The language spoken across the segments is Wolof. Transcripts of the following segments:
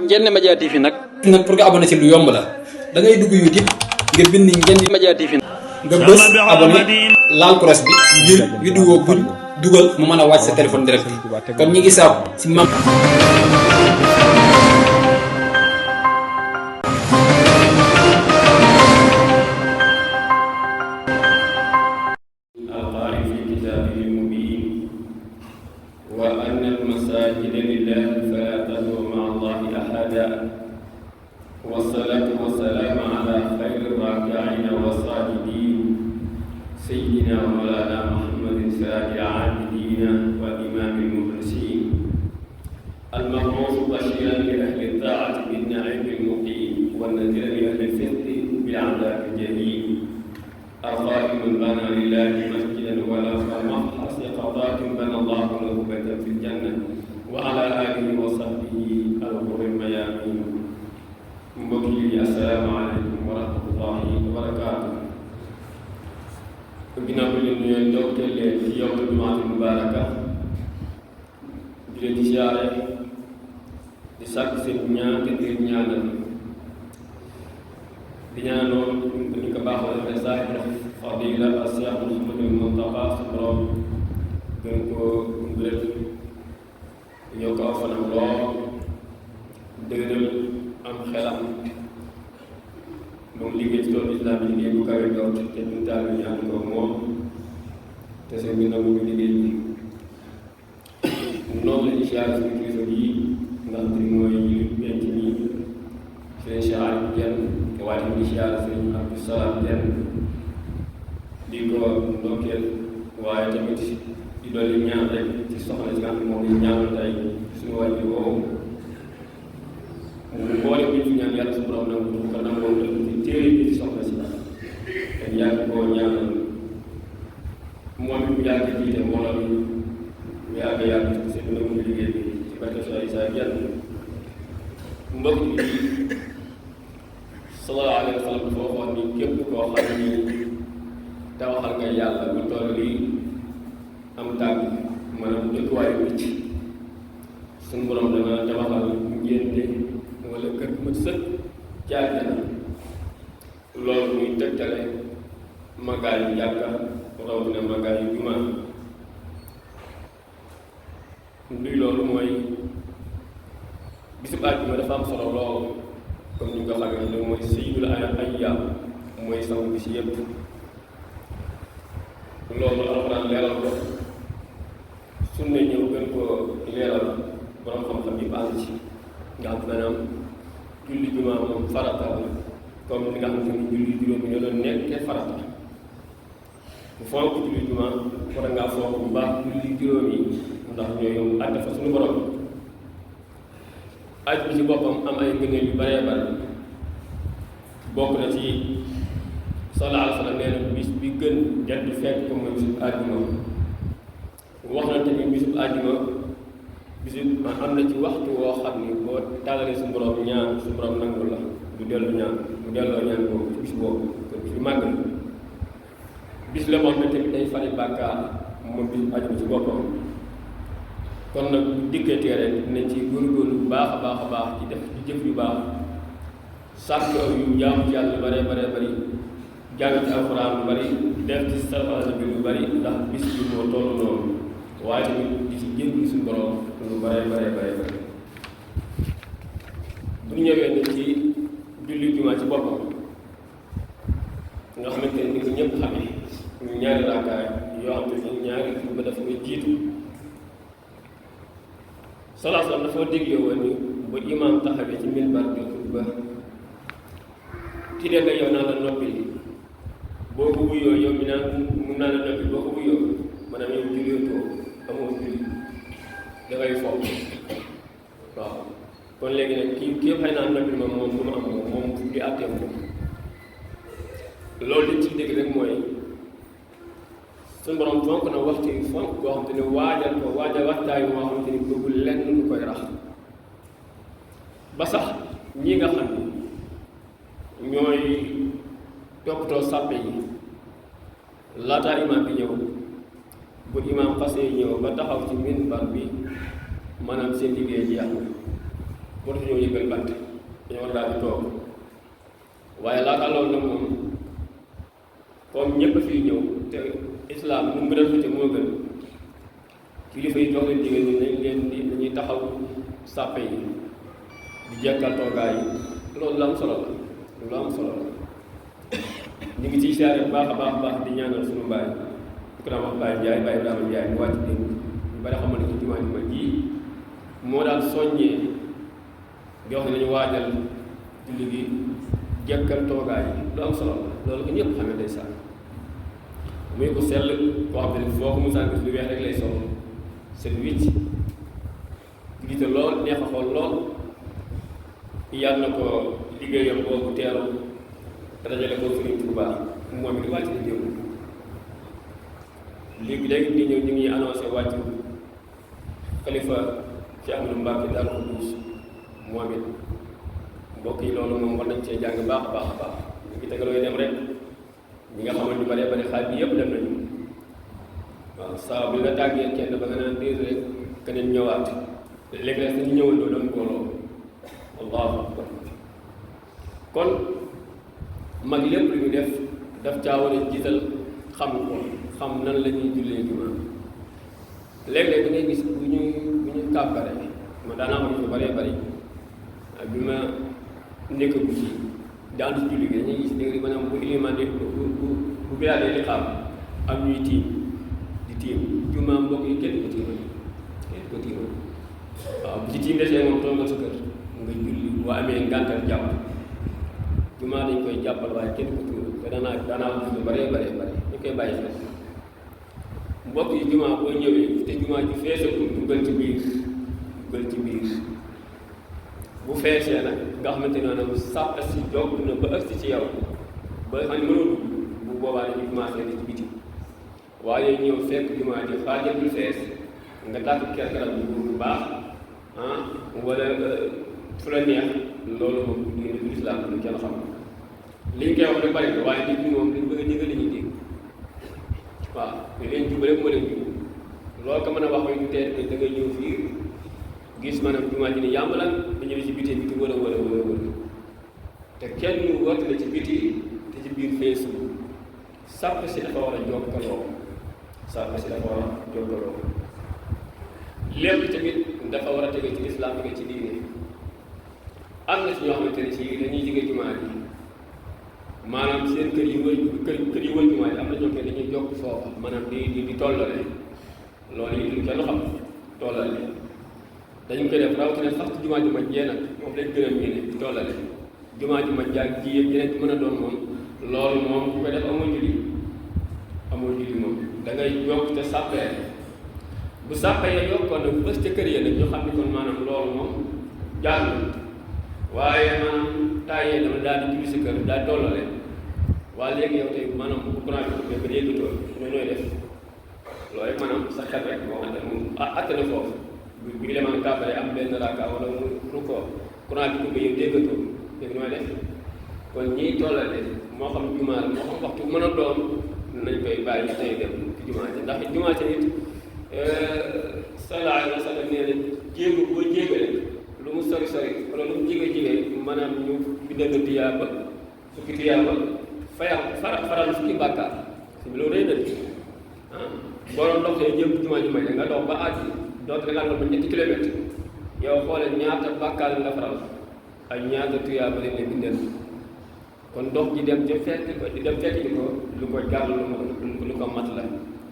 Ndiéné Média TV nag pour nga abonné ci lu yomb la da ngay dugg YouTube nga bind Ndiéné Média TV nga bës abonné laal cloche bi ngir vidéo buñ dugal mu mën a wàcc sa téléphone direct kon ñi ngi saabu ci mam وأن المساجد لله فلا تدعوا مع الله أحدا والصلاة والسلام على خير الراكعين والساجدين سيدنا مولانا محمد سراج العابدين وإمام المخلصين المبعوث بشيرا لأهل الطاعة بالنعيم المقيم والنذير لأهل الفسق بالعذاب الجليل القائم بنى لله مسجدا ولا مبحث قضاة بنى الله له بيتا في الجنة وعلى آله وصحبه الغر الميامين mbokki asalaamaaleykum wa rahmatullahi wa barakaatu ginnaaw bi leen nuyoo ndokkeel leen ci yow jumaatu mubaaraka di leen di siyaare di sàkk seen ñaan te di ñaanal di ñaanal ni ko baaxoo defee saahibu fadila Cheikh Mouhamadou Mountakha su borom gën ko wér yokk aw fanam lool dëgëral am xelam moom liggéey ci toolu islam yi liggéey bu kawe doon te ñun taal bi ñu ànd ko moom te seen bi nangu ñu liggéey bi noonu la ñu siyaare suñu kilifa yi ndax di mooy ñu penc ñi seen siyaare bu jenn te waaye ñu ngi siyaare seen Abdou Salam jenn di ko ndokkeel waaye tamit di dolli ñaan rek ci soxla si nga xam ne moom lañ ñaanal tey suñu wàññi woowu mboolem bi ñu ñaan yàlla su borom nangu ko nangoo la ci téere bi ci soxla si te yàgg koo ñaanal moom it mu yàgg jiite mbooloo mi mu yàgg seen nangu liggéey bi ci barke sa jenn mbokk bi sallallahu alayhi wa sallam dafa waxoon ni képp koo xam ni tawaxal nga yàlla bu toll lii am tàgg maanaam dëkkuwaayu picc suñu borom dana tabaxal ngénte wala kër gu mat sëkk ci àjjana loolu muy tegtale màggaayu jàkka rawatina màggaayu jumaa luy loolu mooy bisub àjjuma dafa am solo lool comme ni nga ko xamee ne mooy sayyidul ayyaam mooy sangu bis yépp loolu alxuraan leeral ko sunna ñëw gën ko leeral borom xam-xam yi ànd ci nga xam maanaam julli jumaa moom farata la comme ni nga xam ne julli juróomi ñoo doon nekkee farata bu fonk julli jumaa war ngaa fonk bu baax julli juróom yi ndax ñooy àtte fa suñu borom aj bi ci boppam am ay ngëneel yu baree bare bokk na ci sallallahu alayhi wa sallam nee na bis bi gën jant fekk ko mooy bisub àjjuma wax na tamit bisub àjjuma bisub am na ci waxtu woo xam ni boo tàllalee su borom ñaan su borom nangu la du dellu ñaan du delloo ñaan boobu ci bis boobu kon bis bi màgg la bis la moom ne tamit day fari bàkkaar moom bis àjjuma ci boppam kon nag bu dikkatee rek dinañ ci góorgóorlu bu baax a baax ci def ci jëf yu baax sàkk yu jaamu ci yàlla bare bari jàng ci alxuraan lu bari def ci salfana bi lu bari ndax bis bi moo toll noonu waaye tamit di ci jéggi suñu borom lu bare bu ñu ñëwee ne ci julli jumaa ci boppam nga xamante ne ni ko ñëpp xamee ñu ñaari raakaay yoo xam te ni ñaari ba dafa koy jiitu salaasam dafa dégle woon ni bu imaam taxawee ci minbar bi xutba ki dégg yow naa la noppi boo ko wuyoo yow mi naan mun naa la noppi boo ko wuyoo maanaam yow julleetoo amoo julli dangay foofu waaw kon léegi nag kii xëy naa noppi ma moom du ma am moom di àttee moom loolu li ci dégg rek mooy suñu borom fonk na waxtu yi fonk boo xam te ne waajal waxtaay moo xam te ni bëggul lenn lu koy rax ba sax ñi nga xam ni ñooy toppatoo sàppe yi laataa imaam bi ñëw bu imaam xasee ñëw ba taxaw ci minbar bi maanaam seen liggéey jeex na waratu ñoo yëgal bant dañoo war daal di toog waaye laata loolu nag moom comme ñëpp fii ñëw te islam mu gën a fete moo gën kilifa yi jox leen jigéen ñi nañ leen di dañuy taxaw sàppe yi di jekkal toogaay yi loolu la am solo la lu am solo la ñu ngi ciy siyaare bu baax a baax di ñaanal suñu mbaay ku daan wax Baye Ndiaye Baye Ibrahima Ndiaye mu wàcc dégg ñu bari xamal ne ci jumaa ji ma ji moo daal soññee di wax ne dañu waajal julli gi jekkal toogaay yi lu am solo la loolu ko ñëpp xamee day sànn muy ko sell koo xam ne foo ko musaan gis lu weex rek lay sol seen wicc jiite lool neex a xool lool yàlla na ko liggéeyam boobu teeru te dajale ko Sëriñ Tuubaa moom it wàcc di ñëw léegi di ñëw ñu ngi annoncé wàcc xalifa Cheikh Ahmadou Mbacké Daaru Xudoos moom it mbokk yi loolu moom war nañ cee jàng baax ñu ngi tegalooy dem rek ñi nga xamal ñu baree bari xaaj bi yëpp dem nañu waaw saa bi nga tàggee kenn ba nga naan déet rek keneen ñëwaat léeg-léeg dañu ñëwandoo doon booloo allahu akbar kon mag lépp lu ñu def daf caa war a jiital xam ko xam nan la ñuy jullee jumaa léeg-léeg da ngay gis bu ñu kàbbare ma daanaa xam ñu baree bari ak bi ma nekk bu ci daan ci julli gi dañuy gis léegi maanaam bu ilimaan di bu bilaadee di xam ak ñuy tiim di tiim jumaa mbokk yi kenn ko tiimal waaw bu ci tiim desee moom toogal sa kër nga julli boo amee ngàntal jàpp jumaa dañ koy jàppal waaye kenn ko tiimal te daanaa gis lu baree ñu koy bàyyi xel mbokk yi jumaa boo ñëwee te jumaa ji feesagul dugal ci biir bu feesee nag nga xamante ne maanaam sàpp si jog na ba ëgsi ci yow ba xam ne mënoo dugg bu boobaa dañuy commencé di ci biti waaye ñëw fekk jumaa ji xaajal du fees nga tàkk kerkaram bu baax wala fu la neex loolu moom diine du lislaam lu kenn xam li ñu koy wax rek bari na waaye nit ñi moom liñ bëgg a dégg la ñuy dégg waaw te leen jubale moo leen jub loolu ko mën a wax mooy ñu teel da ngay ñëw fii gis maanaam jumaa ji ne yàmb la nga ñëw ci biti wala te kenn woote la ci biti te ci biir feesu sàpp si dafa war a jokkaloo lépp tamit dafa war a tege ci lislaam tege ci diine am na si ñoo xamante ne si dañuy jege jumaa ji maanaam seen kër yi wër jumaa ji am na ñoo xam ne dañuy jokk foofa maanaam di tollale loolu yi kenn xam tollale dañu koy def rawatina sax ci jumaa ju mag jee nag moom lañ gën a miine di tollale jumaa ju mag jaag ji yëpp yeneen mën a doon moom loolu moom ku koy def amoo julli moom da ngay yokk te sàppee bu sàppee yokkoon nag bés ca kër ya nag ñu xam ne kon maanaam loolu moom jaarul waaye maanaam taayee dama daal di julli si kër daal tollale waaye léegi yow tey maanaam bu courant bi ko yëggatoo ne nooy def loolu rek maanaam sa xel rek moo xam ne moom atte na foofu bi demaan kàbbare am benn raaka wala mu rukkoo courant bi ko yow déggatoo léegi nooy def kon ñiy tollale moo xam jumaa la moo xam waxtu mën a doon nañ koy bàyyi tey dem ci jumaa ji ndax jumaa ci nit sallallahu alayhi wa sallam nee na jéego boo jéegale lu mu sori wala lu mu jige maanaam ñu bindal la tiyaaba fukki tiyaaba faral fukki bàkkaar si loolu rëy na boo doon dox see jëm jumaa ji may nga dox ba àgg donc da ngaa doon ba 7 kilomètres yow xoole ñaata bàkkaar nga faral ak ñaata tuyaaba lañ lay bindal kon dox ji dem ca fekk di ko lu ko gàll lu ko mat la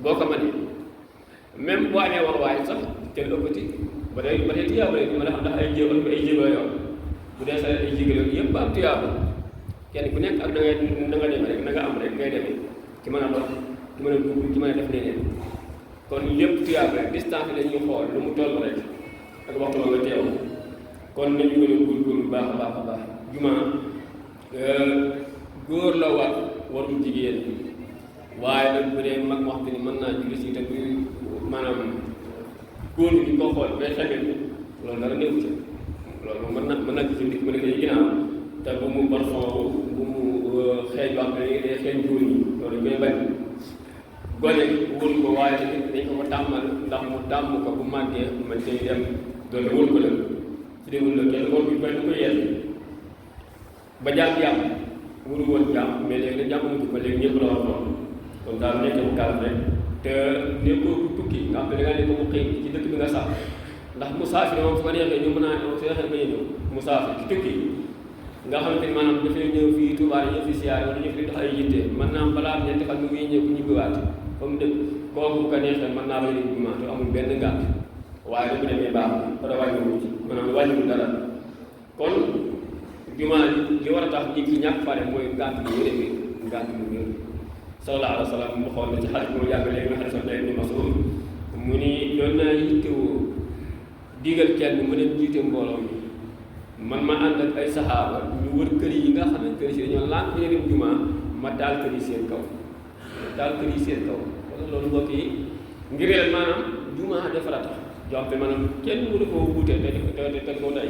boo ko mënee même boo amee war waaye sax kenn ëppati ba tey tuyaaba la mën a xam ndax ay jéego yow bu dee sa ay jéego yooyu yëpp am tuyaaba kenn ku nekk ak na nga demee rek na nga am rek ngay demee ki mën a dox ki mën a dugg ki mën a def leneen kon lépp tuyaaba rek distance la ñuy xool lu mu toll rek ak waxtu ba nga teew kon nañu gën a góorgóorlu baax a baax jumaa góor la warul jigéen waaye nag bu dee mag waxtu ni mën naa julli si te maanaam góor ñi di ko xool bay xamee loolu dara néew ci loolu moom mën na gis nit mën a koy ginnaaw te bu mu parfum bu mu xeeñ wax ne day xeeñ góor ñi loolu dañ koy bañ gone wóor ko waaye tamit dañ ko tàmmal ndax mu tàmm ko bu màggee man cay dem doole wóor ko la tuddewul la kenn moom bi bañ ko yell ba jàmm wuru woon jàmm mais léegi nag jàmm mujj ko léegi ñëpp la war lool kon daal nekk mu calme rek te nekkoo ku tukki nga xam ne da ngaa nekk mu xëy ci dëkk bi nga sax ndax musaafir moom su ko neexee ñu mën a su neexee bañ a ñëw musaafir ci tukki nga xamante ni maanaam dafay ñëw fii Touba ñëw fi siyaare wala ñu fi dox ay yitte mën naa am balaa ñetti fan mu ngi ñëw ku ñibbiwaat fa mu dëkk kooku bu ko neexee mën naa bañ a jumaa te amul benn ngànt waaye bu demee baax na dara wàññiwul ci maanaam wàññiwul dara kon jumaa li war a tax nit ki ñàkk fare mooy ngànt bi wér ngànt bi wér sallallahu alayhi wa sallam mu xool na ci xarit moo yàgg léegi nga xam ne sax Ibn Mas'ud mu ni doon naa yittewoo digal kenn mu dem jiite mbooloo mi man ma ànd ak ay saxaaba ñu wër kër yi nga xam ne kër yi dañoo lànk ñu dem jumaa ma daal kër yi seen kaw wala loolu mbokk yi ngir leen maanaam jumaa dafa la tax jox maanaam kenn mënu koo wuute te ko day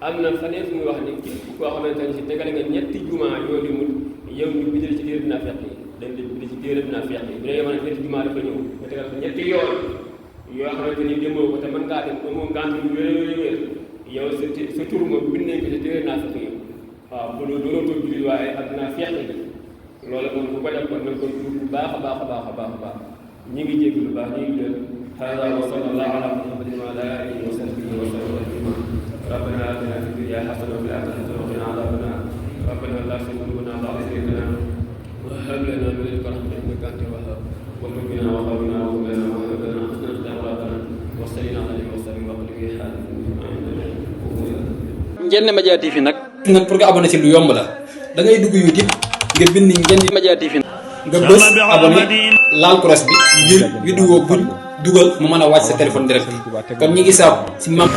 am na faneen fu muy wax ni képp koo xamante ne si tegale nga ñetti jumaa yoo di mut yow ñu bindal ci téere dinaa feex yi dañ leen bind ci téere dinaa feex yi bu dee maanaam ñetti jumaa dafa ñëw nga tegal ko ñetti yoon yoo xamante ni demoo ko te mën ngaa dem moom ngànt bu wér yow sa tur moom bind nañ ko ci téere dinaa feex yi waaw bu doonoo toog julli waaye ak dinaa feex yi loolu moom bu ko def kon nañ ko tur bu baax a baax ñi ngi jéggi lu baax ñi ngi jël hada wa sallallahu ala muhammadin wa ala alihi wa sahbihi wa sallam ربنا آتنا في الدنيا حسنة وفي الآخرة وقنا عذاب النار ربنا لا تزغ قلوبنا بعد إذ هديتنا وهب لنا من لدنك رحمة إنك أنت الوهاب واغفر لنا وارحمنا وهب لنا وهب لنا حسنة ربنا وصلنا عليه وسلم وقل في حاله Ndiéné Média TV nag pour nga abonné ci lu yomb la da ngay dugg YouTube nga bind Ndiéné Média TV nga bës abonné laal cloche bi ngir vidéo buñ dugal mu mën a wàcc sa téléphone direct comme ñi ngi saab ci mam